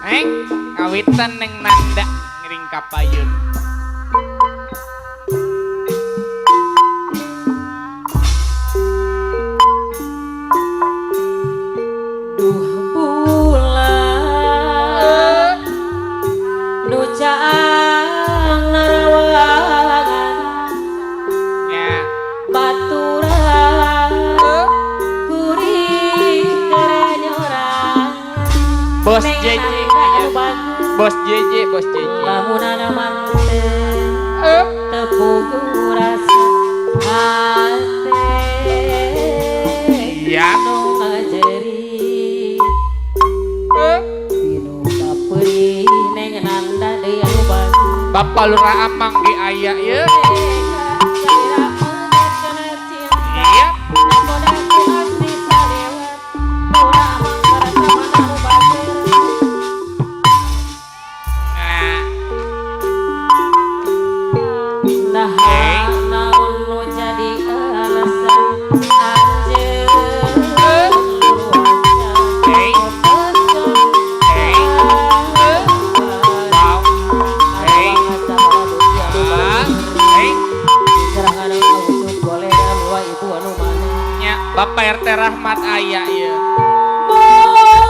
Eng kawitan neng Nanda ngiring kapayun. Duh bulan nu caang narawangan Nya. Baturan kuring kerenyoran. Bos Neng JJ Nanda aya. anu bagus. Bos JJ, Bos JJ. Lamunana mante tepugu rasa hate. Iya. Nu ngajeri Pinu kapeurih Neng Nanda deui anu bagus. Bapak Lurah Amang ge aya ye. Iya. Nah, Nah, naon nu jadi alasan anjeun luasna Hey. Hey. Wow. Hey. Ah, hey. Serangan usuk boleh dua ibu anu mana. Nya, Bapak RT Rahmat aya ye.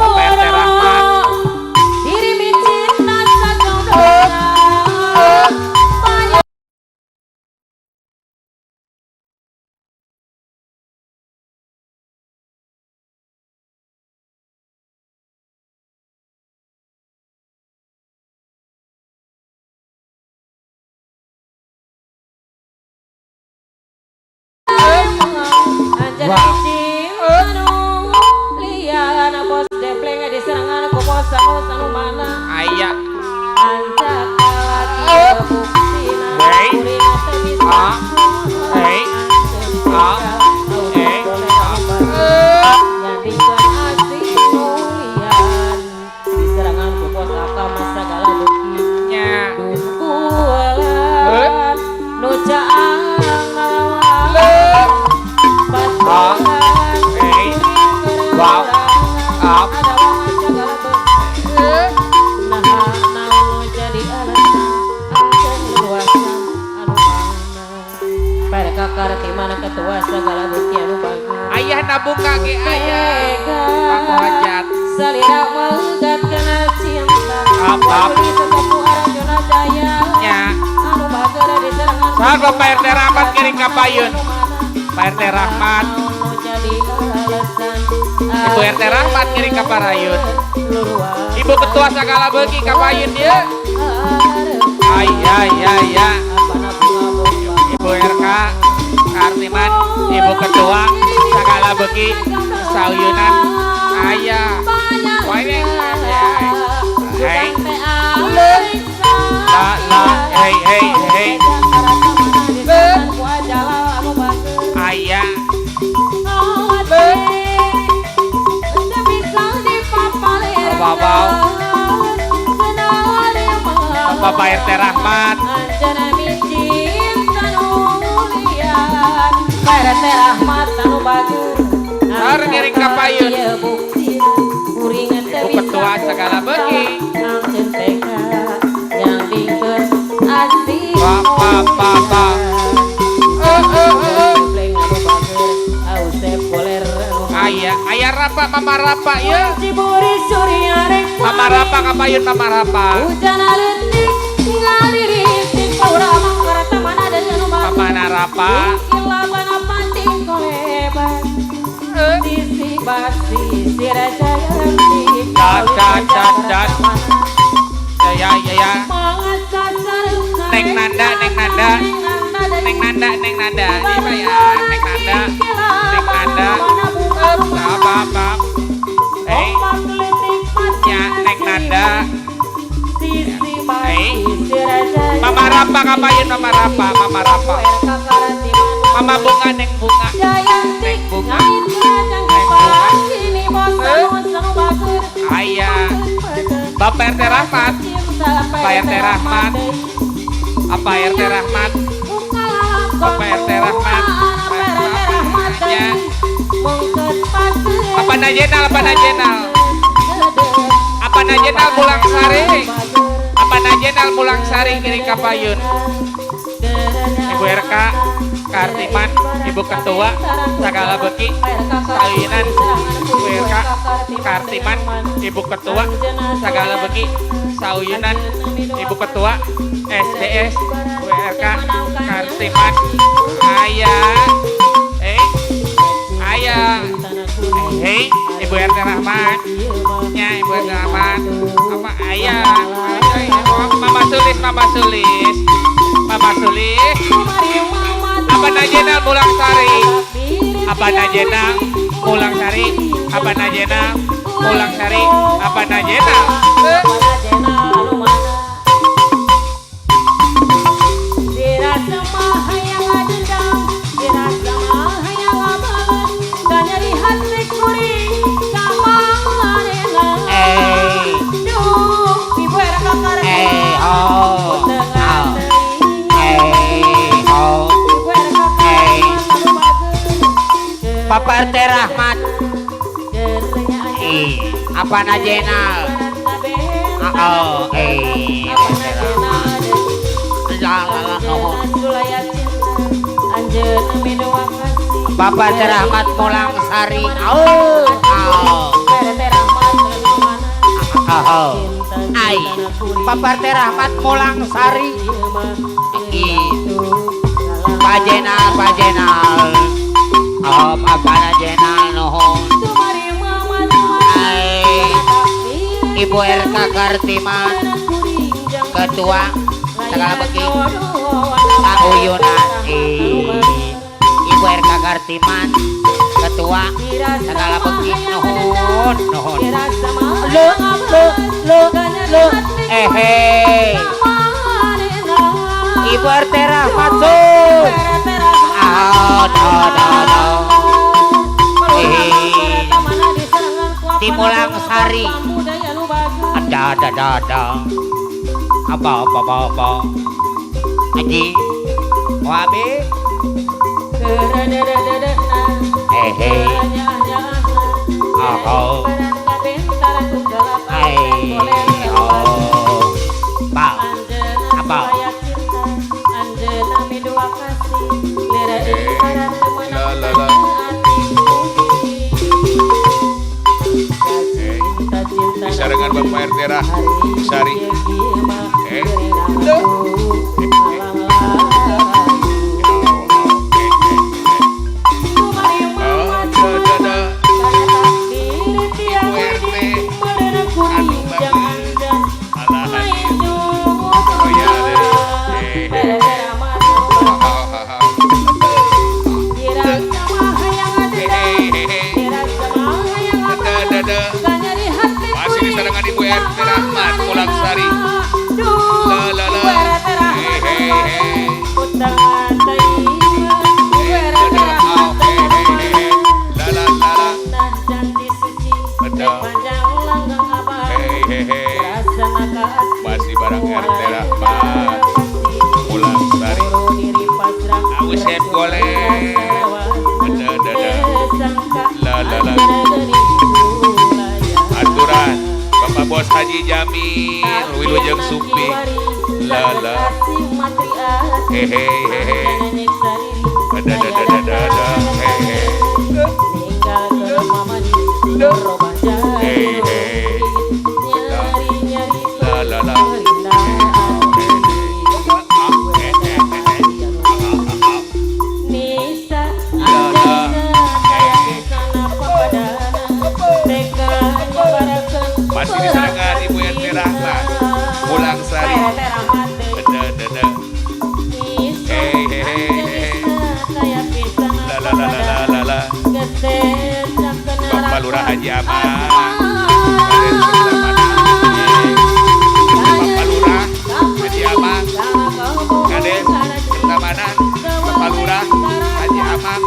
Bapak RT Rahmat. Diri cinta sajodohna. Wah. Liana bos depleng diserangan ku bos anu mana. Aya. Ancak kalaki buktina Hey. kuring teu bisa. Ah. Hey. Ah. Hey. Ah. Nyandingkeun asih nu lian diserangan ku bos akam sagala beuki. Nya. Duh bulan nu caang ngalawan Ah. Hey. Wow. Up. Ada wang sagala beuki. Nah, naon nu jadi alasan anjeun luasna anu mana. Perka karti mana ketua segala beuki anu bagus. Ayah nabunga ge aya. Paku hajat. Salira menggat kana cinta. Up, up. Wali sesepuh Arjuna Jaya. Nya. Anu bager diserangan. Saha Bapak RT Rahmat ngiring kapayun. Pak RT Rahmat. Ibu RT Rahmat ngiring ka parayun. Ibu Ketua sagala beuki kapayun ieu. Aya ya ya. Ibu RK Kartiman, Ibu Ketua sagala beuki sauyunan aya. Wae neng. Hey. La la hey hey hey. Aya. Bapak Bapak RT Rahmat. Sar ngiring kapayun. Ibu Ketua segala beuki. Bapak bapak. Aya, aya Rapa, Mama Rapa ya. Mama Rapa kapayun Mama Rapa. Mama Narapa. Dat dat dat dat. Ya ya ya. Neng Nanda, Neng Nanda. Neng Nanda, Neng Nanda. Ini ya, Neng Nanda. Neng Nanda. Apa apa. Hey. Ya, Neng Nanda. Hey. Mama Rapa ngapain Mama Rapa, Mama Rapa. Mama Bunga, Neng Bunga. Neng Bunga. Neng Bunga. Ayah. Bapak RT Rahmat. Pak RT Rahmat. Apa RT Rahmat? Bapak RT Rahmat. Ya. Apa najenal? Apa najenal Mulang Sari? Apa najenal Mulang Sari ngiring ka payun? Ibu RK Kartiman, Ibu Ketua Sagala Beki Sawinan. Ibu RK Kartiman, Ibu Ketua Sagala Beki Sawinan. Ibu Ketua SDS WRK Kartiman. Ayah, ayah, hei, Ibu RT Rahman, ya Ibu RT Rahman, apa ayah, ayah, Mama Sulis, Mama Sulis, Mama Sulis. Apa najena Mulang Sari? Apa najena Mulang Sari? Apa najena Mulang Sari? Apa najena? Bapak RT Rahmat, apa najenal? Oh, Bapak RT Rahmat Mulang Sari. Oh, oh, ai, Bapak RT Rahmat Mulang Sari. Pajenal, pajenal. Oh, apa najenal nuhun. Ai, Ibu RK Kartiman, Ketua Segala Beki Sauyunan. Ibu RK Kartiman, Ketua Segala Beki nuhun, nuhun. Lo, lo, lo, lo. Eh, Ibu RT Rahmat Sun. Oh, no, no, no. Timulang Sari. Ada, ada, ada, ada. Apa, apa, apa, apa. Haji Wabe. Eh, eh. Oh, eh, oh. Ba, apa? La la la. Disarangan Bapak RT Sari. Masih barang RT Rahmat Mulang Sari. Ausep golek. La la la. Aturan Bapak Bos Haji Jamil Wilujeng Supi. La la. Hehe hehe. Da da da da da. Hehe. Hehe. La la la. Masih diserahkan Ibu RT Rahmat Mulang Sari. Da da da. Hey hey hey. La la la la la la. Bapak Lurah Haji Amang. Bapak Lurah Haji Amang. Kades Kertamana. Bapak Lurah Haji Amang.